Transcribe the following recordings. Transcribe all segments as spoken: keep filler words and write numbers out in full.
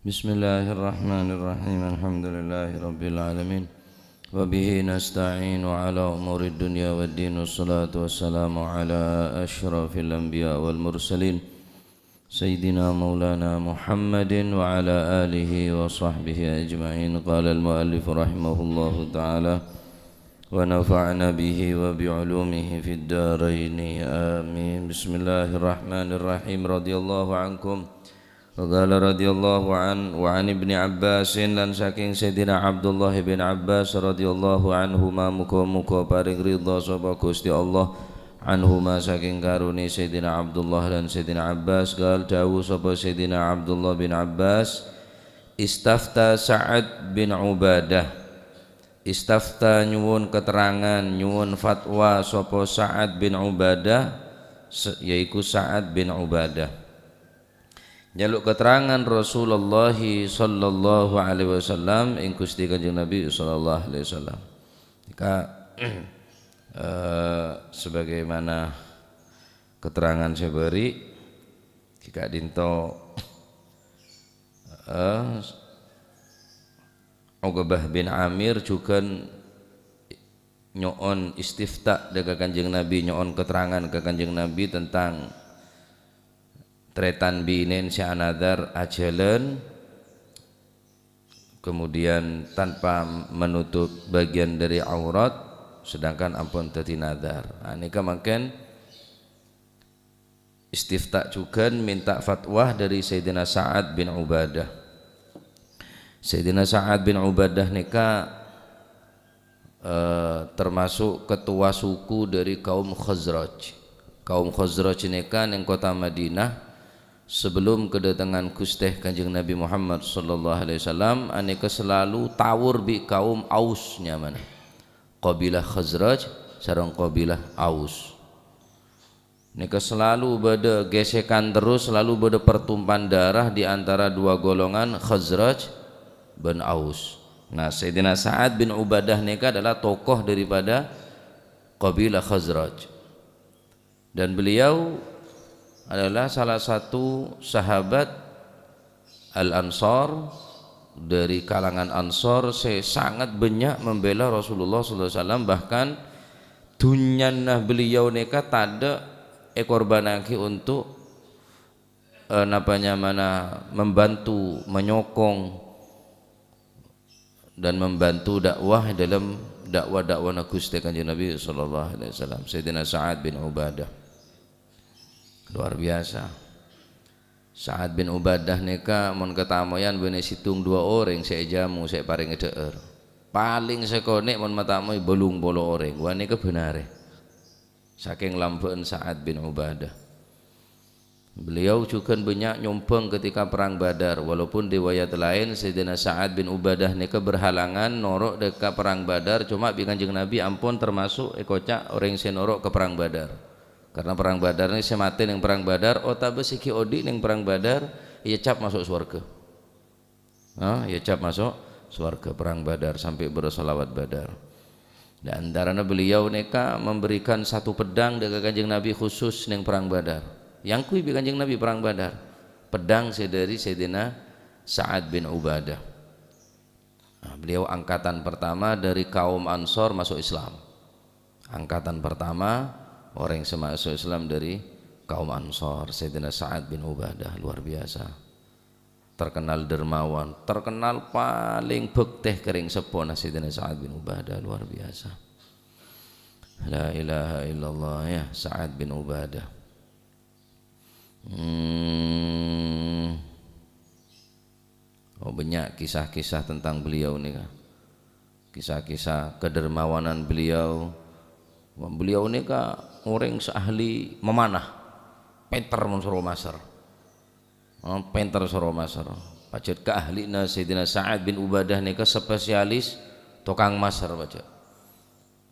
Bismillahirrahmanirrahim. Alhamdulillahirabbil alamin. Wa bihi nasta'inu ala umurid dunya waddin. Wassalatu wassalamu ala asyrafil anbiya wal mursalin, Sayyidina Maulana Muhammadin wa ala alihi wa sahbihi ajma'in. Qala al-muallif rahimahullahu ta'ala, wa nafa'na bihi wa bi ulumihi fid daraini. Amin. Bismillahirrahmanirrahim. Radhiyallahu ankum. Wa qala radhiyallahu an, wa an Ibni Abbasin, lan saking Sayyidina Abdullah bin Abbas radhiyallahu anhuma, muga-muga paring ridha sapa Gusti Allah anhuma, saking karone Sayyidina Abdullah lan Sayyidina Abbas, qal, dawuh sapa Sayyidina Abdullah bin Abbas, "Istafta Sa'ad bin Ubadah." Istafta, nyuwun keterangan, nyuwun fatwa sapa Sa'ad bin Ubadah, se-, yaiku Sa'ad bin Ubadah. Njaluk keterangan Rasulullah sallallahu alaihi wasallam ing Gusti Kanjeng Nabi sallallahu alaihi wasallam. Ka, eh, sebagaimana keterangan saya beri, ka'dinto, eh, Uqbah bin Amir jugan nyo'on istifta dâ' ka Kanjeng Nabi, nyo'on keterangan ka Kanjeng Nabi tentang trètan binèn sè anadhâr ajhâlân, kemudian tanpa menutup bagian dari aurat, sedangkan ampon dhâddhi nadhâr. Nah, nèka mangkèn istifta jughân minta fatwa dari Sayyidina Sa'ad bin Ubadah. Sayyidina Sa'ad bin Ubadah nèka, eh, termasuk ketua suku dari kaum Khazraj. Kaum Khazraj nèka neng kota Madinah sebelum kedatangan Ghustè Kanjeng Nabi Muhammad sallallahu alaihi wasallam, anèka selalu tawur bi' kaum Aus nyamana. Qabilah Khazraj sareng qabilah Aus. Nèka selalu bâdâ gesekan terus, selalu bâdâ pertumpahan darah di antara dua golongan Khazraj bân Aus. Nah, Sayyidina Sa'ad bin Ubadah nèka adalah tokoh daripada qabilah Khazraj. Dan beliau adalah salah satu sahabat Al-Ansor, dari kalangan Ansor sè sangat bânnya' membela Rasulullah sallallahu alaihi wasallam, bahkan dhunnyana beliau nèka tadâ' èkorbhânnaghi untuk, eh, napa nyamana, membantu, menyokong, dan membantu dakwah dalam dakwah-dakwahna Ghustè Kanjeng Nabi sallallahu alaihi wasallam, Sayyidina Sa'ad bin Ubadah. Luar biasa. Sa'ad bin Ubadah nèka mon katamoyan bânnè sèttong duwâ' orèng sè èjamu, sè èparèngè dhâ'âr. Palèng sakonè' mon matamoy bâllung polo orèng. Wah, nèka bhânarè. Sakèng lambâ'ân Sa'ad bin Ubadah. Beliau jughân bânnya' nyombhâng ketika Perang Badar. Walaupun riwayat laèn, Sayyidina Sa'ad bin Ubadah nèka berhalangan noro' dâ' ka Perang Badar, coma bi' Kanjeng Nabi ampon termasuk èkoca' orèng sè noro' ka Perang Badar. Karena Perang Badar nèka sè matè neng Perang Badar, otabâ sè ghi' odi' neng Perang Badar, èyècap maso' sowarghâ. Ah, èyècap maso' sowarghâ, Perang Badar, sampè' bârâs shalawat Badar. Di antarana beliau nèka memberikan satu pedang dâ' ka Kanjeng Nabi khusus neng Perang Badar. Èangghuy bi' Kanjeng Nabi Perang Badar. Pedang sè dâri Sayyidina Sa'ad bin Ubadah. Nah, beliau angkatan pertama dari kaum Ansor maso' Islam. Angkatan pertama orèng sè maso' Islam dâri kaum Ansor, Sayyidina Sa'ad bin Ubadah, luar biasa. Terkenal dermawan, terkenal palèng bhâktè ka rèng seppona Sayyidina Sa'ad bin Ubadah, luar biasa. La ilaha illallah, ya, Sa'ad bin Ubadah. Hmm. Oh, bânnya' kisah-kisah tentang beliau nèka. Kisah-kisah kedermawanan beliau. Beliau nèka orèng sè ahli memanah. Pènter mon soro maser. Oh, pènter soro maser. Pajhât kaahlina Sayyidina Sa'ad bin Ubadah nèka spesialis tokang maser, pajhât.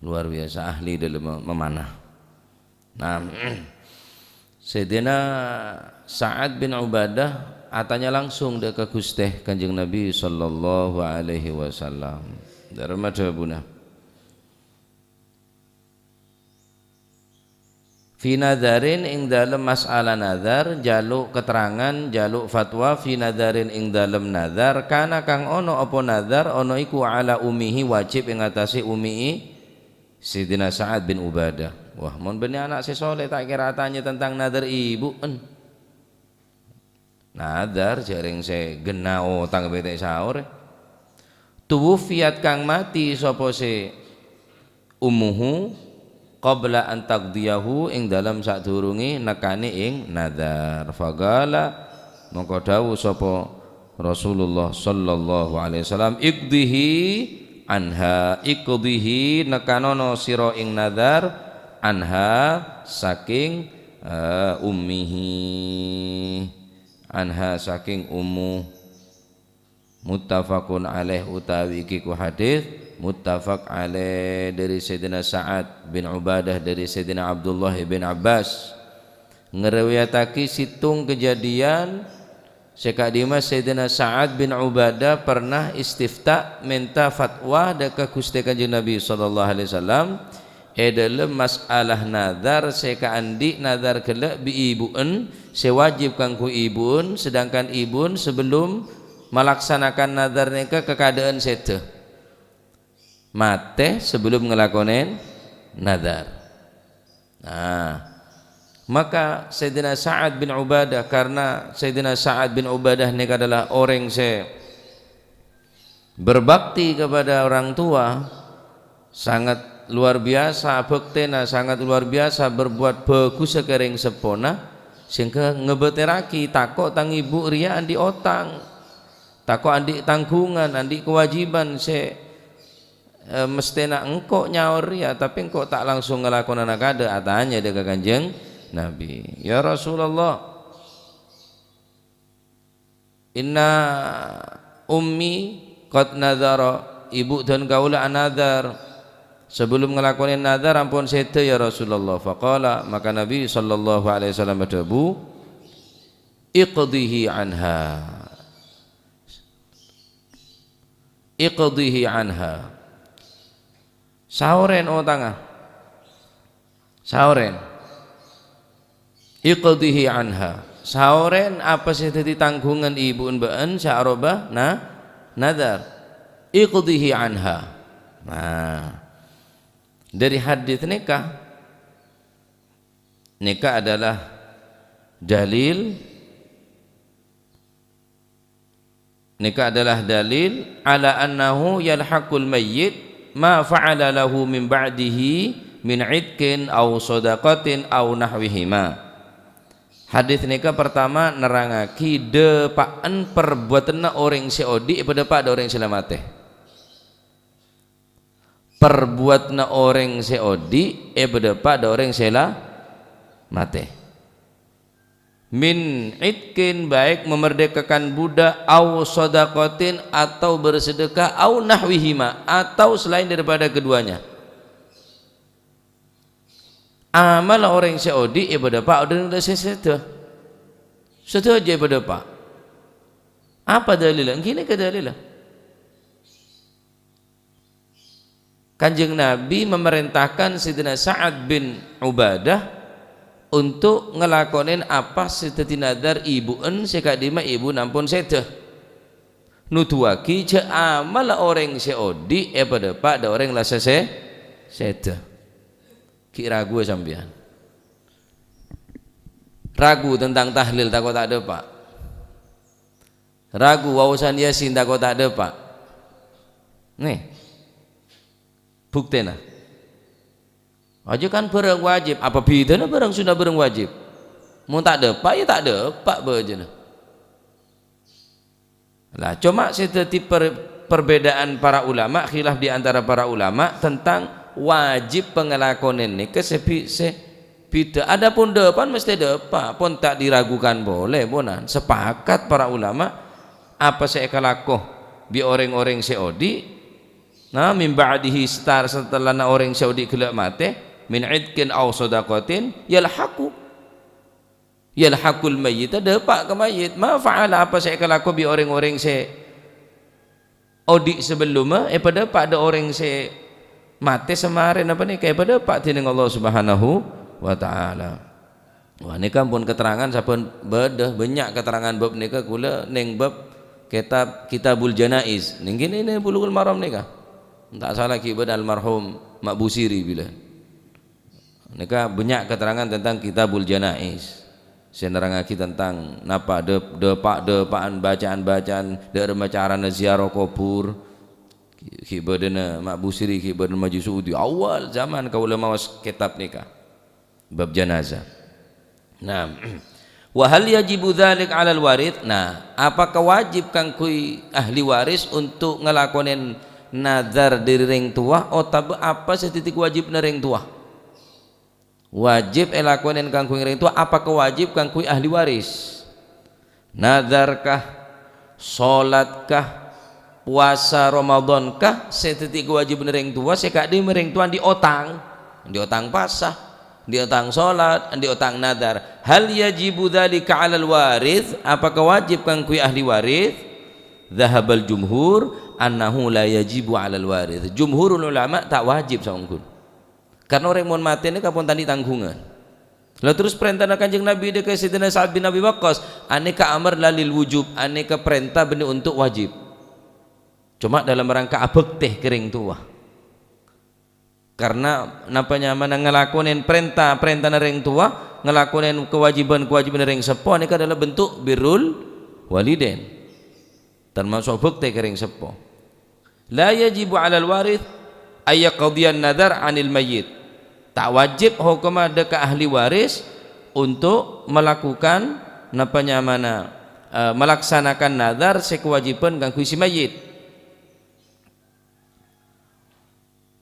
Luar biasa ahli dalam mem-, memanah. Nah, Sayyidina Sa'ad bin Ubadah atanya langsung dâ' ka Ghustè Kanjeng Nabi sallallahu alaihi wasallam. Dârâmma dhâbuna, Fi nadzarin ing dalem mas'ala nadzar, jhâluk keterangan, jhâluk fatwa, fi nadzarin ing dalem nadzar, kana kang ana apa nadzar, ana iku ala ummihi wajib ing atase ummi'i Sayyidina Sa'ad bin Ubadah. Wah, mon bânnè ana' sè soleh, ta' kèra atanya tentang nadzar ibu'en. Nadzar jhâreng sè ghenna otang bâtè saorè. Tuwuffiyat kang matè sapa sè ummuhu qabla an taqdiyahu ing dalem sadurunge nekane ing nadzar. Faqala, mongko dawuh sapa Rasulullah sallallahu alaihi wasallam, "Iqdihi anha, iqdihi, nekanono sira ing nadzar, anha, saking, eh, ummihi." Anha, saking ummu. Muttafaqun alaih, utawi iki ku hadis muttafaq alaih, dari Sayyidina Sa'ad bin Ubadah, dari Sayyidina Abdullah bin Abbas. Ngriwayatake settong kejadian sè ka'dimma Sayyidina Sa'ad bin Ubadah pernah istifta, menta fatwa dâ' ka Guste Kanjeng Nabi sallallahu alaihi wasallam, è dâlem mas'alah nadhar sè kaandhi' nadhar ghellâ' bi' ibu'en, sè wajib kaangghuy ibu'en, sedangkan ibu'en sabellum malaksanakan nadhar nèka kakadhâ'ân sèdhâ. Matè sabellum ngalakonen nadhar. Nah, maka Sayyidina Sa'ad bin Ubadah, karena Sayyidina Sa'ad bin Ubadah nèka adalah orèng sè berbakti kepada orang tua, sangat luar biasa bhâktèna, sangat luar biasa berbuat bhâghussa ka rèng seppona, sehingga ngabâtèrraghi tako' tang ibu rèya andhi' otang, tako' andhi' tangghungan, andhi' kewajiban sè, eh, mesthèna engko' nyaor rèya, tapè engko' ta' langsung ngalakonana kadhâ', atanya dâ' ka Kanjeng Nabi, "Ya Rasulullah, inna ummi qad nadhara, ibu dhân kaulâ anadhar. Sabellum ngalakonè nadhar ampon sèdhâ, ya Rasulullah." Faqala, maka Nabi sallallahu alaihi wasallam adhâbu, "Iqdihi anha. Iqdihi anha." Saorèn otangnga. Saorèn. Iqdihi anha. Saorèn apa sè dhâddhi tangghungan ibu'en bâ'en sè aropa na-, nadhar. Iqdihi anha. Nah, dari hadis nèka, nèka adalah dalil Nèka adalah dalil ala annahu yalhaqul mayyit ma fa'ala lahu min ba'dihi min itqin aw shadaqatin aw nahwihima. Hadis nèka pertama nerrangngaghi dâpa'en parbuwâtânna orèng sè odi' èpadâpa' dâ' orèng sè la matè. Parbuwâtânna orèng sè odi' èpadâpa' dâ' orèng sè la matè. Min itqin, baik memerdekakan budak, au shadaqatin, atau bersedekah, au nahwihima, atau selain daripada keduanya. Amal orèng sè odi' èpadâpa' dâ' orèng sè sèdhâ. Sadhâjâ èpadâpa'. Apa dalilnya? Ghini ka dalilnya. Kanjeng Nabi memerintahkan Sayyidina Sa'ad bin Ubadah untuk ngelakonin apa sè dhâddhi nadhar ibu'en sè ka'dimma ibu'en ampon sèdhâ. Nuduwaghi jhâ' amalla orèng sè odi' èpadâpa' dâ' orèng la sè sè-, sèdhâ. Ghi' raguwâ sampèyan. Ragu tentang tahlil tako' ta' dâpa'. Ragu waosan Yasin tako' ta' dâpa'. Nè. Buktèna. Ajâ kan bhârâng wajib. Apa bhidhâna bhârâng sunnah bhârâng wajib? Mon ta' dâpa', ya ta' dâpa' bhâjâna. Lah, coma sè dhâddhi per-, perbedaan para ulama, khilaf di antara para ulama tentang wajib pangalakonan nèka sè bi-, sè bidhâ. Adapun dâpa'en mestè dâpa', pon ta' diragukan polè, ponan. Sepakat para ulama, apa sè èkalako bi' orèng-orèng sè odi', nah, min ba'dihi, setar-, setelana orèng sè odi' ghellâ' matè, min itqin aw shadaqatin, yalhaqu. Yalhaqul mayyita, dâpa' ka mayyit. Ma fa'ala, apa sè èkalako bi' orèng-orèng sè odi' sabellumma, èpadâpa' dâ' orèng sè matè samarèna panèka, èpadâpa' dhinèng Allah Subhanahu wa Ta'ala. Wah, nèka ampon keterangan sabbhân bâdâ, bânnya' keterangan bab nèka, kaulâ neng bab kitab Kitabul Janaiz. Neng kènè neng Bulughul Maram nèka. Ta' sala ghi' bâdâ almarhum Ma' Busiri bilâ. Nèka bânnya' keterangan tentang Kitabul Janaiz. Sè nerrangngaghi tentang napa dâp-, dâpa'-dâpa'an, bacaan-bacaan, dâ' remma carana ziarah kobhur. Ghi' bâdâna Ma' Busiri, ghi' bâdâna Majusi Udi. Awal zaman kaulâ maos kètab nèka. Bab janazah. Nah, wa hal yajibu dzalik 'alal warith? Nah, apakah wajib kaangghuy ahli waris untuk ngalakonè nadhar dâri rèng towa, otabâ apa sè dhâddhi kawâjibhânna rèng towa? Wajib èlakonè kaangghuy rèng towa, apakah wajib kaangghuy ahli waris? Nadhar kah, solat kah, powasa Ramadan kah, sè dhâddhi kawâjibhânna rèng towa, sè ka'dimma rèng towa andi' otang, andi' otang pasa, andi' otang solat, andi' otang nadhar. Hal yajibu dzalika 'alal warith? Apakah wajib kaangghuy ahli waris? Dzahabal jumhur annahu la yajibu 'alal warith. Jumhurul ulama ta' wajib saongghuna. Karna orèng mon matè nèka pon ta' andi' tangghungan. La terros parèntana Kanjeng Nabi dâ' ka Sayyidina Sa'ad bin Abi Waqqas, anèka amar la lil wujub, anèka parènta bânnè ontok wajib. Coma dalam rangka abhâktè ka rèng towa. Karna napa nyamana ngalakonè parènta-parèntana rèng towa, ngalakonè kawâjibhân-kawâjibhânna rèng seppo, anèka adalah bentuk birrul walidain. Tamaso' bhâktè ka rèng seppo. La yajibu 'alal warith ayyaqdiyan nadhar 'anil mayyit. Ta' wajib hokomma dâ' ka ahli waris untuk melakukan napa nyamana, eh, melaksanakan nadhar sè kawâjibhân kaangghuy sè mayyit.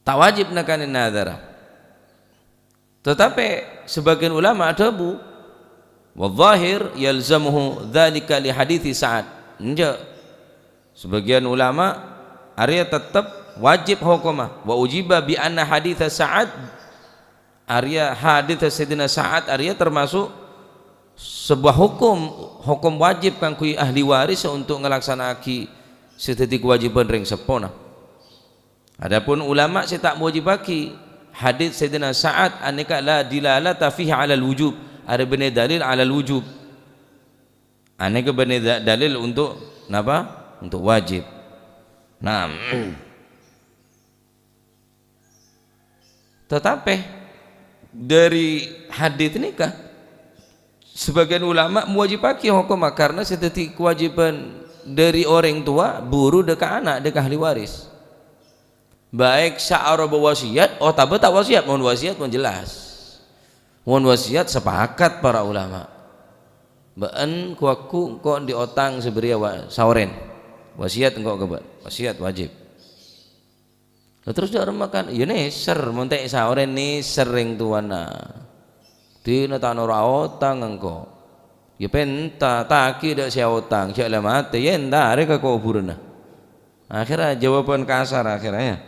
Ta' wajib nakanè nadhar. Tatapè, sabâgiyân ulama adhâbu, "Wadh-dhahir yalzamuhu dzalika li hadithi Sa'ad." Enjâ'. Sabâgiyân ulama arèya tettep wajib hokomma. Wa ujiba bi anna haditha Sa'ad, arèya hadits Sayyidina Sa'ad arèya termasuk sebuah hukum, hukum wajib kaangghuy ahli waris untuk ngalaksana'aghi sè dhâddhi kawâjibhân rèng seppona. Adapun ulama sè ta' mowajibaghi hadits Sayyidina Sa'ad anèka la dilalata fihi 'alal wujub, arè bânnè dalil 'alal wujub. Anèka bânnè da-, dalil untuk napa? Untuk wajib. Naam. Tatapè, dâri hadits nèka, sabâgiyân ulama mowajibaghi hokomma karna sè dhâddhi kawâjibhân dâri orèng towa, buru dâ' ka ana', dâ' ka ahli waris. Baik saaroba wasiyat otabâ ta' wasiyat, mon wasiyat mon jelas. Mon wasiyat sepakat para ulama. Bâ'ân ku-, aku engko' andi' otang sabâriyâ wa-, saorèn. Wasiyat engko' ka bâ'ân. Wasiyat wajib. Lah terros dâ' remma kan, ya nèser, mon ta' èsaorè nèser rèng towana. Dina ta' noro' aotang engko'. Ya pènta, taghi dâ' sè aotang, jhâ' la matè, ya èntarè ka kobhurânna. Akhirnya jawaban kasar akhirnya, ya.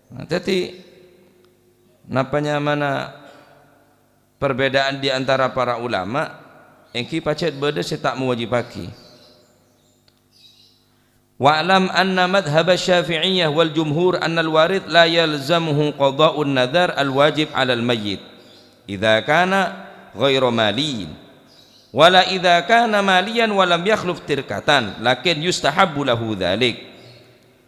Nah, dhâddhi, napa nyamana perbedaan di antara para ulama, èngghi pajhât bâdâ sè ta' mowajibaghi. Wa'lam anna madhhab Syafi'iyah wal jumhur annal warith la yalzamuhu qada'un nadhar al wajib 'alal mayyit idza kana ghaira maliyin, wala idza kana maliyan wa lam yakhluf tirkatan, lakin yustahabbu lahu dzalik.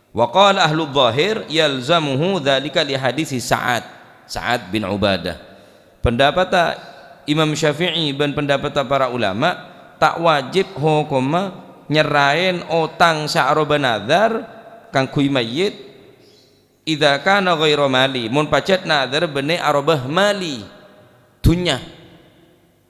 Wa qala ahludz dhahir yalzamuhu dzalika li haditsi Sa'ad, Sa'ad bin Ubadah. Pendapatta Imam Syafi'i bân pendapatta para ulama, ta' wajib hokomma nyerraè otang sè aroba nadhar kaangghuy mayyit, idza kana ghaira mali, mon pajhât nadhar bânnè aroba mali, dhunnya.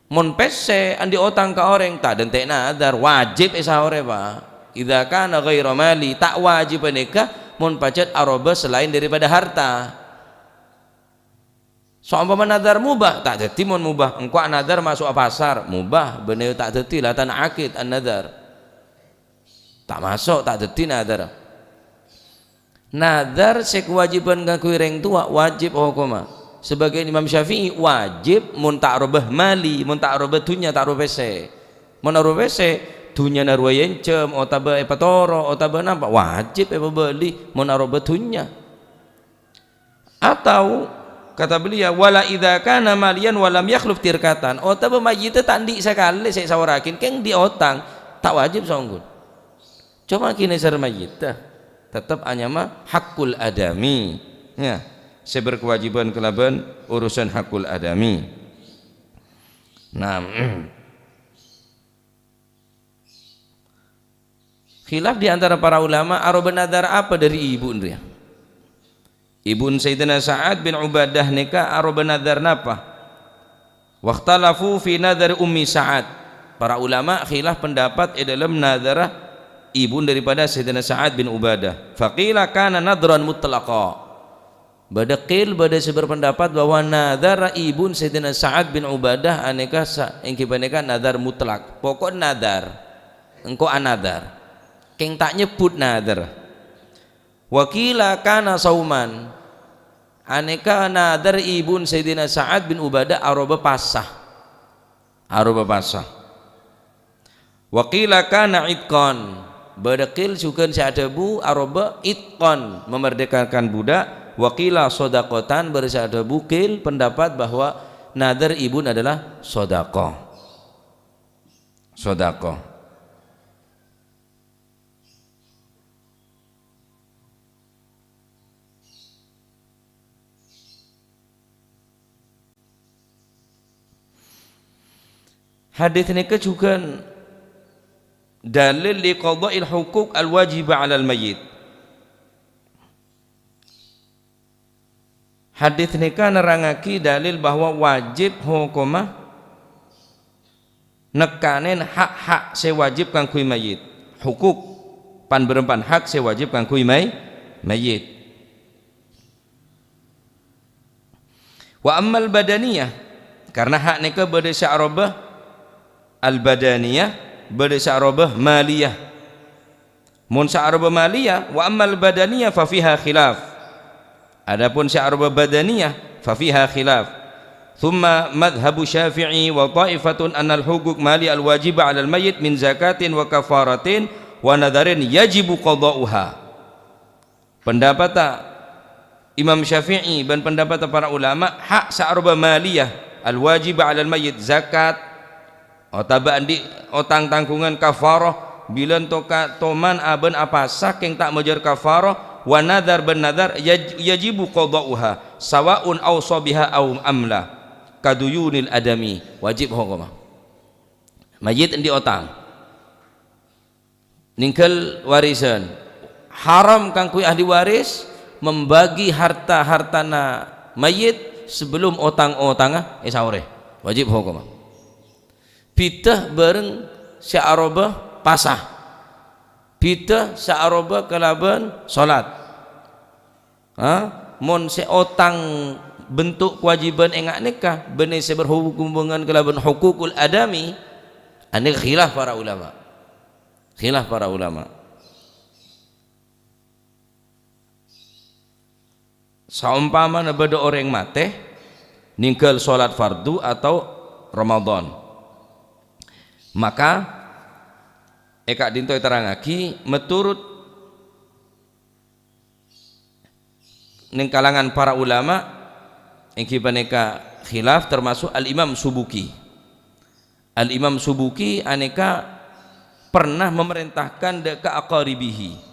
Mon pèssè andi' otang ka orèng, ta' dântè' nadhar, wajib èsaorè, Pa'. Idza kana ghaira mali, ta' wajib panèka mon pajhât aroba salaèn daripada harta. Saompama nadhar mubah, ta' dhâddhi mon mubah. Engko' nadhar maso'a pasar, mubah, bânnè ta' dhâddhi, la tan'aqid an-nadhar. Ta' maso', ta' dhâddhi nadhar. Nadhar sè kawâjibhân kaangghuy rèng towa wajib hokomma. Sabâgiyân Imam Syafi'i wajib mon ta' aroba mali, mon ta' aroba dhunnya, ta' aroba pèssè. Mon aroba pèssè, dhunnyana rowa èènjhâm, otabâ èpatoro', otabâ napa, wajib èpabâli mon aroba dhunnya. Atau Kata beliau, "Wala idza kana maliyan wa lam yakhluf tirkatan." Otabâ mayyitta ta' andi' sakalè sè èsaorraghi, kèng andi' otang, ta' wajib songgun. Coma ghi nèser mayyitta, tetep anyama haqqul adami. Ya, sè berkewajiban kalabân urusan haqqul adami. Nah, khilaf di antara para ulama, aroba nadhar apa dhâri ibu rèya? Ibun Sayyidina Sa'ad bin Ubadah nèka aroba nadhar napa? Wakhtalafu fi nadhar Ummi Sa'ad. Para ulama khilaf pendapat è dhâlem nadhar ibun daripada Sayyidina Sa'ad bin Ubadah. Faqila kana nadhran mutlaqa. Bâdâ qil, bâdâ sè berpendapat bahwa nadhar ibun Sayyidina Sa'ad bin Ubadah anèka sa-, èngghi panèka nadhar mutlak. Pokok nadhar. Engko' anadhar. Kèng ta' nyebbhut nadhar. Wa qila kana sauman. Anèka nadhar ibun Sayyidina Sa'ad bin Ubadah aroba pasa. Aroba pasa. Wa qila kana itqan. Bâdâ qil jhughân sè adhâbu aroba itqan, memerdekakan budak. Wa qila shadaqatan, bâdâ sè adhâbu qil pendapat bahwa nadhar ibun adalah shadaqah. Shadaqah. Hadis nèka jhughân dalil li qadha'il huquq al-wajibah 'alal mayyit. Hadis nèka nerrangngaghi dalil bahwa wajib hokoma nekkanè hak-hak sè wajib kaangghuy mayyit. Huquq, pan-bârâmpan hak sè wajib kaangghuy may-, mayyit. Wa ammal badaniyah, karna hak nèka bâdâ sè aroba al-badaniyah, bâdâ sè aroba maliyah. Mon sè aroba maliyah, wa ammal badaniyah fa fiha khilaf. Adapun sè aroba badaniyah, fa fiha khilaf. Tsumma madhhabu Syafi'i wa ta'ifatun annal huquq maliyah al-wajibah 'alal mayyit min zakatin wa kafaratin wa nadharin yajibu qadha'uha. Pendapatta Imam Syafi'i bân pendapatta para ulama, hak sè aroba maliyah al-wajibah 'alal mayyit, zakat, otabâ andi' otang tangghungan kafarah, bilân toka-, toman abân apasa kèng ta' majâr kafarah, wa nadhar bân nadhar yaj-, yajibu qadha'uha, sawa'un awsa biha aw amla, kaduyunil adami, wajib hokoma. Mayyit andi' otang. Nèngghâl warisan. Haram kaangghuy ahli waris membagi harta-hartana mayyit sebelum otang-otangnga èsaorè. Wajib hokoma. Bhidhâ bhâreng sè aroba pasa. Bhidhâ sè aroba kalabân solat. Ha? Mon sè otang bentuk kewajiban enga' nèka, bânnè sè berhubungan kalabân huququl adami, anèka khilaf para ulama. Khilaf para ulama. Saompamana bâdâ orèng matè, nèngghâl solat fardu atau Ramadan, maka è ka'dinto èterrangngaghi, meturut neng kalangan para ulama, èngghi panèka khilaf, termasuk Al-Imam Subuki. Al-Imam Subuki anèka pernah memerintahkan dâ' ka aqaribihi.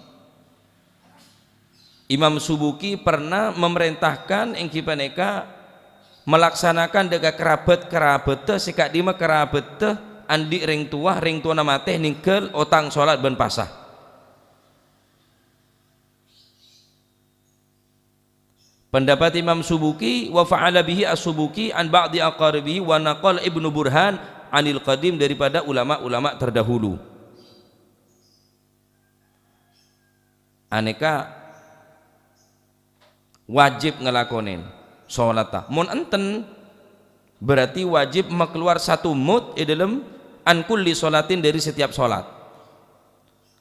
Imam Subuki pernah memerintahkan èngghi panèka melaksanakan dâ' ka kerabat-kerabatta sè ka'dimma kerabatta andi' rèng towa, rèng towana matè nèngghâl otang solat bân pasa. Pendapat Imam Subuki, wa fa'ala bihi As-Subuki an ba'di aqaribihi wa naqal Ibnu Burhan anil qadim daripada ulama-ulama terdahulu. Anèka wajib ngalakonè solatta. Mon enten, berarti wajib makeluar satu mud è dhâlem an kulli sholatin, dari setiap sholat.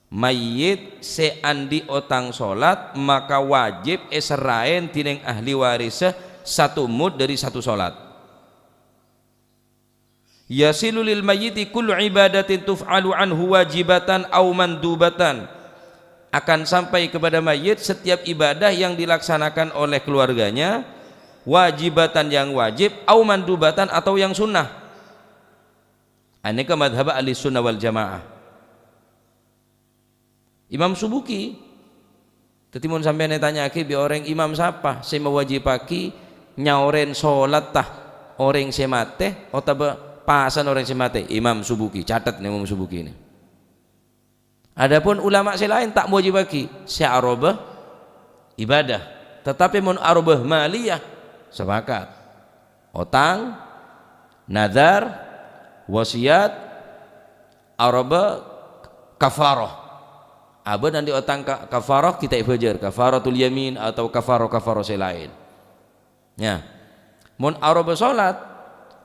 Mayyit sè andi' otang sholat, maka wajib èserraè dhinèng ahli warissa satu mud dhâri satu sholat. Yasilu lil mayyiti kullu ibadatin tuf'alu anhu wajibatan aw mandubatan. Akan sampai kepada mayit setiap ibadah yang dilaksanakan oleh keluarganya, Wajibatan, yang wajib, au mandubatan, atau yang sunnah. Anèka madhhab ahli sunnah wal jamaah. Imam Subuki. Dhâddhi, mon sampèyan ètanya'aghi bi' orèng, "Imam sapa sè mawajibaghi nyaorèn solatta orèng sè matè otabâ pasan orèng sè matè?" Imam Subuki, catet nè Imam Subuki nè. Adapun ulama sè laèn ta' mawajibaghi, sè aroba ibadah. Tatapè mon aroba maliyah, sepakat. Otang, nadhar, wasiat, aroba kafarah. Abâ' nanti otang ka-, kafarah kita ibâjâr, kafaratul yamin atau kafarah-kafarah sè laèn. Ya. Mon aroba solat,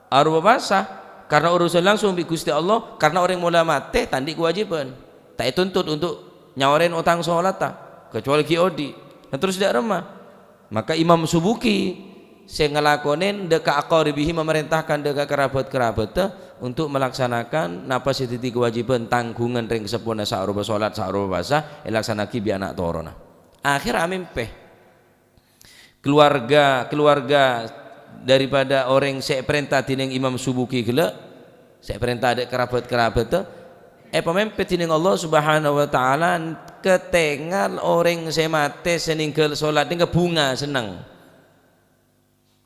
aroba pasa, karena urusan langsung bi' Gusti Allah, karena orèng mola matè, ta' andi' kewajiban. Ta' ètuntut untuk nyaorèn otang solat, ta', kecuali ghi' odi'. Nah, terros dâ' remma. Maka Imam Subuki sè ngalakonè dâ' ka aqaribihi, memerintahkan dâ' ka kerabat-kerabatta untuk melaksanakan napa sè dhâddhi kewajiban tanggungan rèng seppona saaroba solat, saaroba pasa, èlaksana'aghi bi' ana' toronna. Akhèr amèmpè. Keluarga, keluarga daripada orèng sè èparènta dhinèng Imam Subuki ghellâ', sè èparènta dâ' kerabat-kerabatta, èpamèmpè dhinèng Allah Subhanahu wa Ta'ala, katèngal orèng sè matè sè nèngghâl solat nèka bhunga senneng.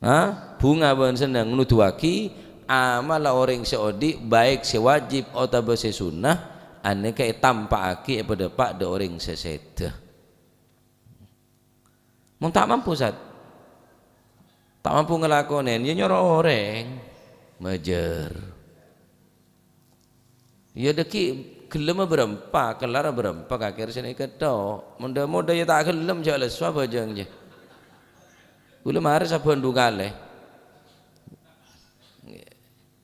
Ha? Bhunga bân senneng, nuduwaghi amalla orèng sè odi', baik sè wajib otabâ sè sunnah, anèka ètampa'aghi èpadâpa' dâ' orèng sè sèdhâ. Mon ta' mampu, Sat. Ta' mampu ngalakonè, ya nyoro orèng. Majâr. Ya dhâggi' ghellem bârâmpa, kellar bârâmpa, kakèr sè nèka tho. Mon dhâ-modhâ ya ta' ghellem, jhâ' lesso abhâjâng, jâ. Kaulâ marè sabbhân du kalè.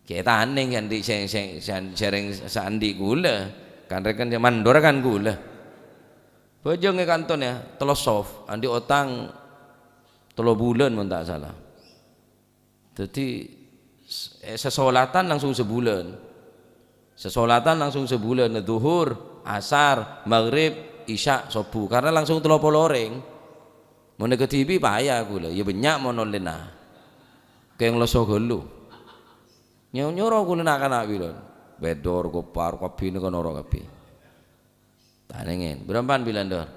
Kè tanèng andi' sè, sè, sè, sèrèng saandi' kaulâ. Kan rèken mandor kan kaulâ. Bhâjâng è kanton ya, tello sof, andi' otang tello bulân mon ta' sala. Dhâddhi, s-, eh, sesolatan langsung sabulân. Sesolatan langsung sabulân, dhuhur, asar, maghrib, isya, sobbhu. Karena langsung tello polo orèng. Mon èkadhibi' paya kaulâ, ya bânnya' mon ollèna. Kèng lesso ghâllu. Nyo-, nyoro kaulâ na'-kana' bilân. Bèdor, kopar, kabbhi nèka noro' kabbhi. Tanèngè, bârâmpa'an bilân, Dor?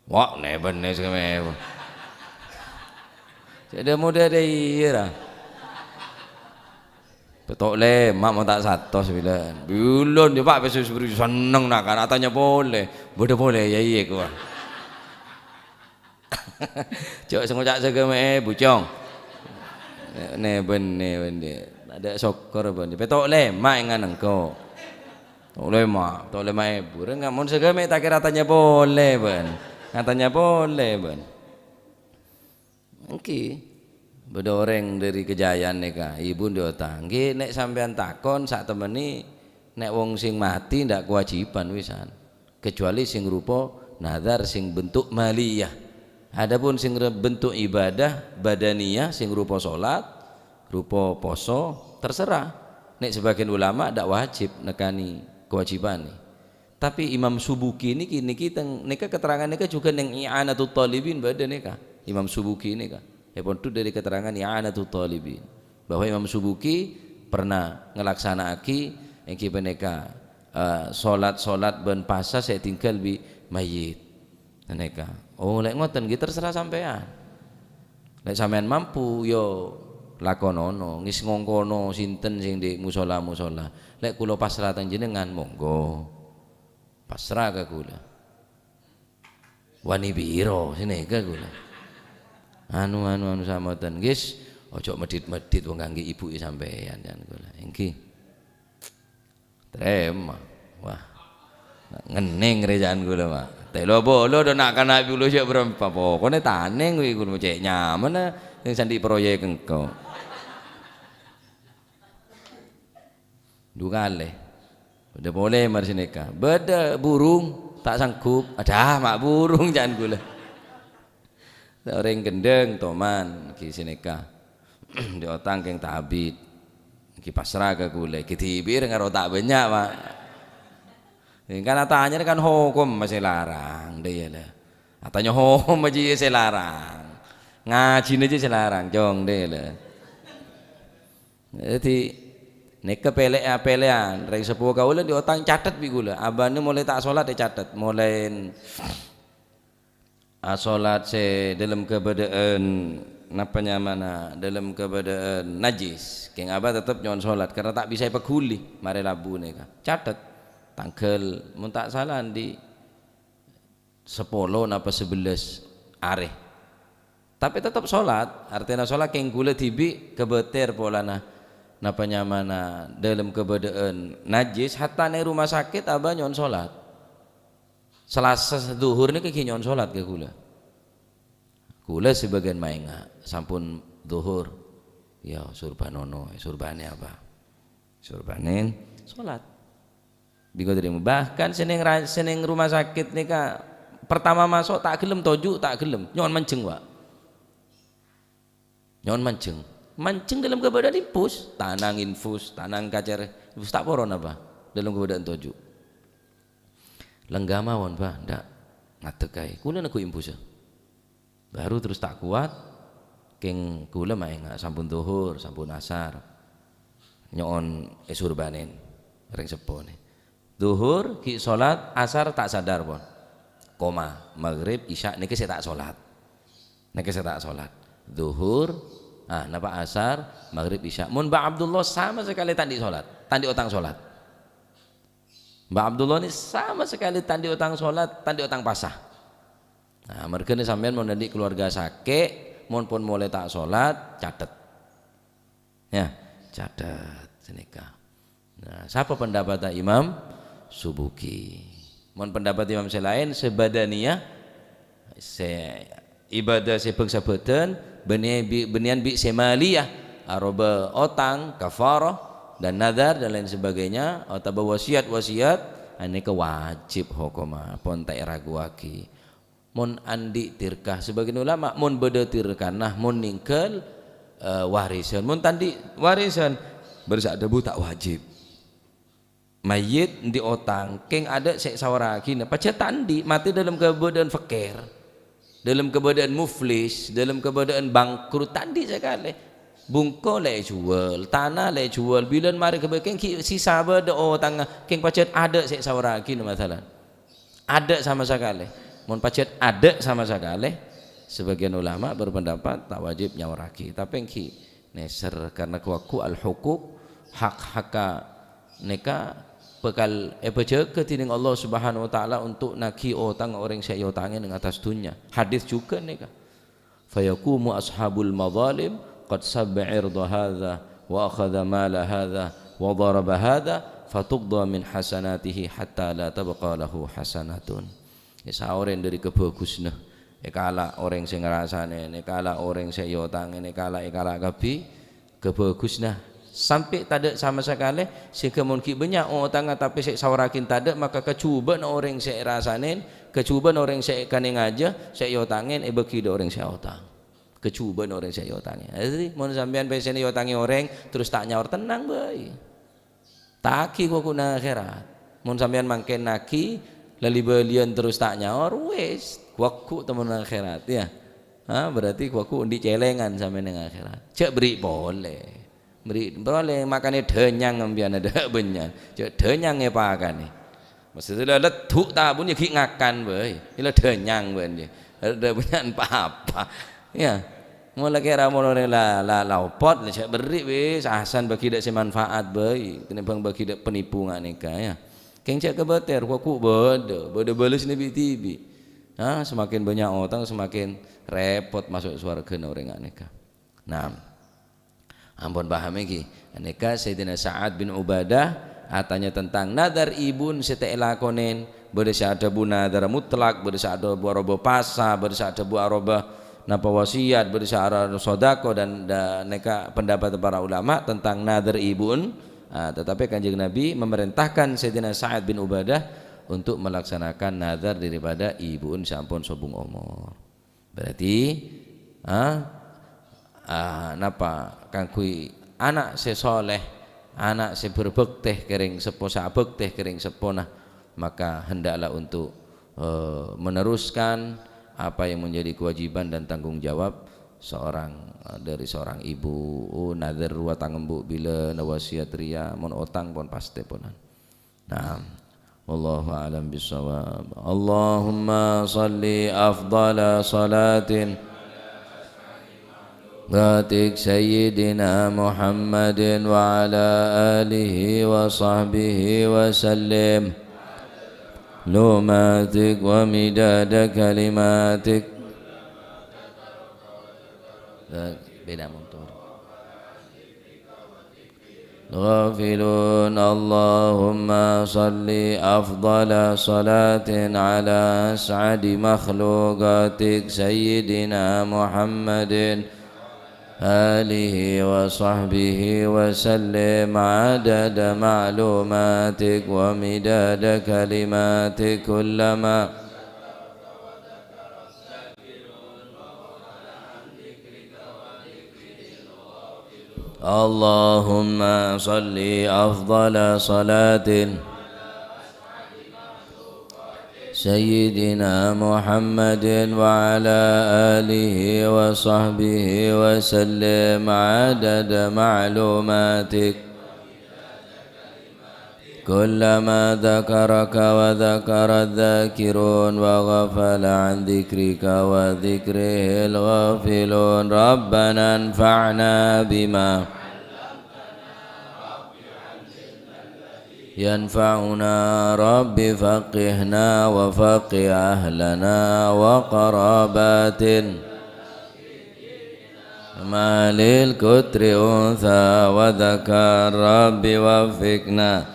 Wa', nè-bânnè sè mè-, cè' dhâ-modhâ dhâ iyâ, ra. Pètto' lèma' mon ta' satos bilân. Bilân, yâ, Pa', pèssè senneng na'-kana' atanya polè. Bâdâ polè, yâ, iyâ, kowa. Jhâ' sè ngoca' sagâmè èbu, Cong. Nè, bânnè, bânnè. Tadâ' sokkor, bânnè. Pètto' lèma' èngan engko'. Pètto' lèma', pètto' lèma' èbu. Rèng mon sagâmè ta' kèra atanya polè, bân. Atanya polè, bân. Èngghi. Bâdâ orèng dâri Kejayaan nèka, ibu ndhi otang. Èngghi, nè' sampèyan takon, satemmenè, nè' wong sè matè ndak kewajiban wisan. Kecuali sing rupa nadhar sing bentuk maliyah. Adapun sing re-, bentuk ibadah badaniyah, sing rupa salat, rupa poso, terserah. Nek sebagian ulama ndak wajib nekani kewajiban. Tapi Imam Subuki niki, niki teng, neka keterangan neka juga neng I'anatut Talibin bada neka. Imam Subuki neka. Ya, pontu dari keterangan I'anatut Talibin. Bahwa Imam Subuki pernah ngelaksanaake enggi paneka, eh, salat-salat ban pasa sè tinggal bi mayit. Neka. Oh, lek ngoten nggih terserah sampean. Lek sampean mampu, yo lakonono, ngis ngongkono sinten sing di musola-musola. Lek kula pasrah teng jenengan, monggo. Pasrah ka kula. Wani piro sè neka kula. Anu, anu, anu samoten, nggih, ojo medhit-medhit wong kangge ibuke sampeyan, jan kula. Nggih. Trema. Wah. Ngening reja'an kula, Mak. Telo bolo do nak kana' puluh sik berempa. Pokone taneng kuwi kula cek nyaman, eh, sing sandi proyek engko. Du kale. Bada pole mar sè neka. Bada burung, tak sanggup. Ada, mak burung, ja'an kula. Oreng gendeng, toman, gi sè neka. Di otang keng tabit. Gi pasrah ka kula. Gi dibir ngaro tak banyak, Mak. Kan atanya kan hukum masih larang, deh ya lah. Atanya hukum aja sè larang. Ngajhina jâ' sè larang, cong, dè, lè. Dhâddhi, nèka pèlè-, pèlèyan. Rèng seppo kaulâ andi' otang catet bi' kaulâ. Abâ'na molaè ta' solat ècatet. Molaè asolat sè dâlem kabâdâ'ân, napa nyamana, dâlem kabâdâ'ân najis. Kèng abâ' tettep nyo'on solat, karna ta' bisa èpaghuli. Marè labu nèka. Catet. Tangghâl, mon ta' sala, andi' sapolo napa sabellâs arè. Tapè tettep solat, artèna solat kèng kaulâ dhibi' kabâtèr polana napa nyamana dâlem kabâdâ'ân najis, hatta neng rumah sakit abâ' nyo'on solat. Salasa dhuhur nèka ghi' nyo'on solat ka kaulâ. Kaulâ sabâgiyân maènga', sampon dhuhur. Ya, surbanono, surbane abâ'. Surbanen, solat. Bingko terima. Bahkan sè neng ra-, sè neng rumah sakit nèka pertama maso' ta' gelem toju', ta' gelem. Nyo'on manjheng, Pak. Nyo'on manjheng. Manjheng dâlem kabâdâ'ân infus. Tanang infus, tanang kacèr. Infus ta' poro napa? Dâlem kabâdâ'ân toju'. Lèngghâ mawon, Pak. Ndak. Ngadek kaè. Kaulâ neggu' infus, ya. Baru terus ta' kowat, kèng kaulâ maènga' sampon dhuhur, sampon asar. Nyo'on èsurbanen, rèng seppona. Dhuhur ghi' solat, asar ta' sadar pon. Koma, maghrib, isya nèka sè ta' solat. Nèka sè ta' solat. Dhuhur, ah, napa asar, maghrib, isya. Mon Mbah Abdullah sama sekali ta' andi' solat, ta' andi' otang solat. Mbah Abdullah ni sama sekali ta' andi' otang solat, ta' andi' otang pasa. Nah, marghâna sampèyan mon andi' keluarga sakè', mon pon molaè ta' solat, catet. Ya, catet sanèka. Nah, sapa pendapat Imam Subuki? Mon pendapat imam sè laèn, sè badaniyah, sè ibadah sè bhângsa bhâdhân, bânnè bi-, bânnèyan bi' sè maliyah, aroba otang, kafarah, dan nadar, dan lain sebagainya, otabâ wasiyat-wasiyat, anèka wajib hokomma, pon ta' èraguwaghi. Mon andi' tirka, sebagian ulama, mon bâdâ tirkana, mon nèngghâl, eh, warisan. Mon ta' andi' warisan, bârâ' sè adhâbu ta' wajib. Mayyit andi' otang, kèng adâ' sè èsaoraghina. Pajhât ta' andi', matè dâlem kabâdâ'ân fakir, dâlem kabâdâ'ân muflis, dâlem kabâdâ'ân bangkrut, ta' andi' sakalè. Bungko la èjhuwâl, tana la èjhuwâl, bilân marè ghâbây kèng ghi' sisa bâdâ otangnga, kèng pajhât adâ' sè èsaoraghina, masalan. Adâ' sama sakalè. Mon pajhât adâ' sama sakalè, sebagian ulama berpendapat ta' wajib nyaoraghi. Tapè èngghi nèser, karna ghu-, ghu-, al-huquq, hak-hakka nèka bhâkal èpajâgâ dhinèng Allah Subhanahu wa Ta'ala untuk naghi otang orèng sè èotangè neng attas dhunnya. Hadis jhughân nèka. Fayaqumu ashabul madhalim qad sabba irda hadza wa akhadha mala hadza wa daraba hadza fatuqda min hasanatihi hatta la tabqa lahu hasanatun. Èsaorèn dâri kabhâghusânna, èkala' orèng sè ngarasanè, èkala' orèng sè èotangè, èkala', èkala' kabbhi. Kabhâghusânna, sampè' tadâ' sama sakalè, sèngghâ mon ghi' bânnya' otangnga tapè sè èsaoraghina tadâ', maka kajhubâ'na orèng sè èrasanè, kajhubâ'na orèng sè èkanèngajâ, sè èotangè èbâghi dâ' orèng sè aotang. Kajhubâ'na orèng sè èotangè. Dhâddhi, mon sampèyan pèssèna èotangè orèng, terros ta' nyaor, tennang bhâi. Ta' aghi ghu-, ghuwâghu neng akhèrat. Mon sampèyan mangkèn aghi, la li-bâliyân terros ta' nyaor, wis, ghu-, ghuwâghu temmon neng akhèrat, ya. Ha, berarti ghu-, ghuwâghu andi' cèlèngan sampèyan neng akhèrat. Jhâ' berri' polè. Berri' polè makanè dhânyang sampèyan, adâ' bânnya'an. Jhâ' dhânyang èpakanè. Maksudnya la leddhu' tabun ya ghi' ngakan bhâi. Ila dhânyang bân ya. Adâ' bânnya'an pa-apa. Ya. Mon la kèra mon orèng la, la, la opot, la jhâ' berri' wis, asan bâgi dâ' sè manfaat bhâi, tènèmbhâng bâgi dâ' penipu nga' nèka, ya. Kèng jhâ' kabâtèr, ghu-, ghuwâghu bâdâ, bâdâ bâlessâ bi-dhibi'. Ha, semakin bânnya' otang, semakin repot maso' sowarghâna orèng nga' nèka. Nah, ampon paham èngghi. Nèka Sayyidina Sa'ad bin Ubadah atanya tentang nadhar ibu'un sè ta' èlakonè. Bâdâ sè adhâbu nadhar mutlak, bâdâ sè adhâbu aroba pasa, bâdâ sè adhâbu aroba napa wasiyat, bâdâ sè aroba sodako, dan, dan nèka pendapat para ulama tentang nadhar ibu'un. Ah, tetapi Kanjeng Nabi memerintahkan Sayyidina Sa'ad bin Ubadah untuk melaksanakan nadhar daripada ibu'un sè ampon sobung omor. Berarti, ah, ah, napa, kaangghuy ana' sè soleh, ana' sè berbhâktè ka rèng seppo, sè abhâktè ka rèng seppona, maka hendaklah untuk, eh, meneruskan apa yang menjadi kewajiban dan tanggung jawab seorang, dari seorang ibu, oh, nadhar rowa tang embu' bilâna, wasiat rèya, mon otang pon pastè ponan. Naam. Wallahu a'lam bissawab. Allahumma shalli afdhala shalatin ala as'adi makhluqatik Sayyidina Muhammadin wa ala alihi wa sahbihi wa sallim. Lumatik wa midada kalimatik. Beda motor. Ghafilun. Allahumma shalli afdhala shalatin ala as'adi makhluqatik Sayyidina Muhammadin alihi wa sahbihi wa sallim adada ma'lumatik wa midada kalimatik kullama Allahumma shalli afdhala shalatin Sayyidina Muhammadin wa ala alihi wa sahbihi wa sallim adada ma'lumatik. Kullama dzakaraka wa dzakaradz dzakirun wa ghafala an dzikrika wa dzikrihil ghafilun. Rabbana anfa'na bima yanfa'una, Rabbi faqqihna wa faqqih ahlana wa qarabatin. Malil kutri untha wa dzakar, Rabbi waffiqna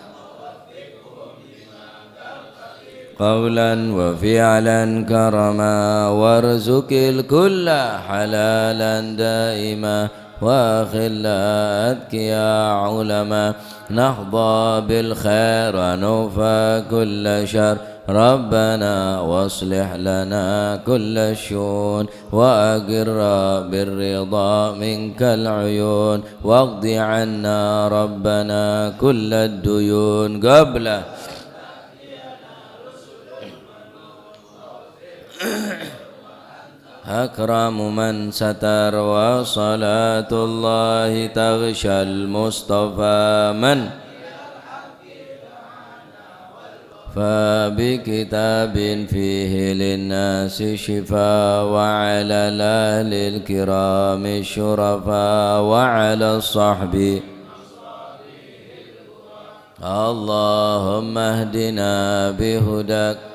qawlan wa fi'lan karama, warzuqil kulla halalan daima, wa akhilla atqiya ulama, nahda bil khair wa nufa kulla syar. Rabbana waslih lana kulla syu'un, wa aqirra birridha minkal uyun, waqdi anna rabbana kullad duyun. Qabla akramu man satar, wa salatullahi taghsyal mustafa man fa bi kitabin fihi linnasi syifa, wa ala ahlil kirami syurafa, wa ala sahbi. Allahumma hdina bihudak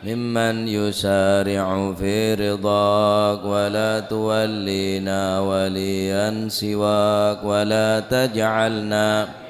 mimman yusari'u fi ridak, wa la tuwallina waliyan siwak, wa la taj'alna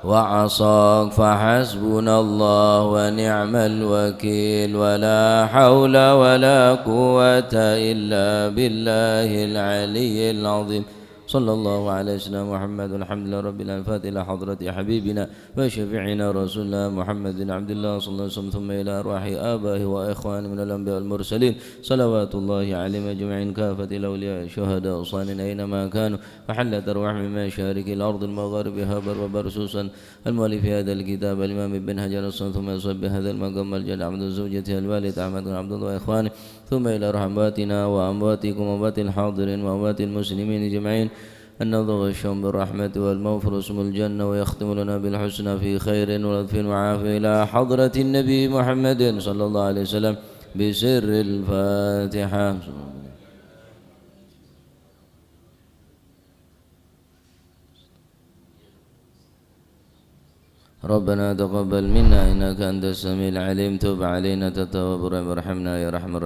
wa asak, fa hasbunallah wa ni'mal wakil, wa la haula wa la quwwata illa billahil aliyyil azim. Sallallahu ala sayyidina Muhammad, walhamdulillahi rabbil alamin. Al-Fatihah ila hadrati habibina wa syafi'ina Rasulillah Muhammadin Abdillah sallallahu alaihi wasallam, thumma ila arwahi abaihi wa ikhwanihi minal anbiya wal mursalin, salawatullahi alaihim ajma'in, kaffati al-awliya syuhada salihin aina ma kanu, wa hallat arwahum min masyariqil ardil magharibiha barruha wa barruha, khususan al-mu'allif hadhal kitab al-imam Ibn Hajar al-Asqalani, thumma yusalli bi hadzal maqam al-jalil Abdul zawjati al-walid Ahmad bin Abdullah wa ikhwani, thumma ila arwah amwatina wa amwatikum wa amwatil hadirin wa amwatil muslimin ajma'in. An nadhara syahum bir rahmati wal maghfirah sumul jannah wa yakhtimu lana bil husna fi khairin wa lutfin wa afiyah ila hadratin Nabi Muhammadin sallallahu alaihi wasallam bi sirril Fatihah. ربنا تقبل منا إنك أنت السميع العليم، تب علينا أنت التواب الرحيم، وارحمنا يا أرحم الراحمين.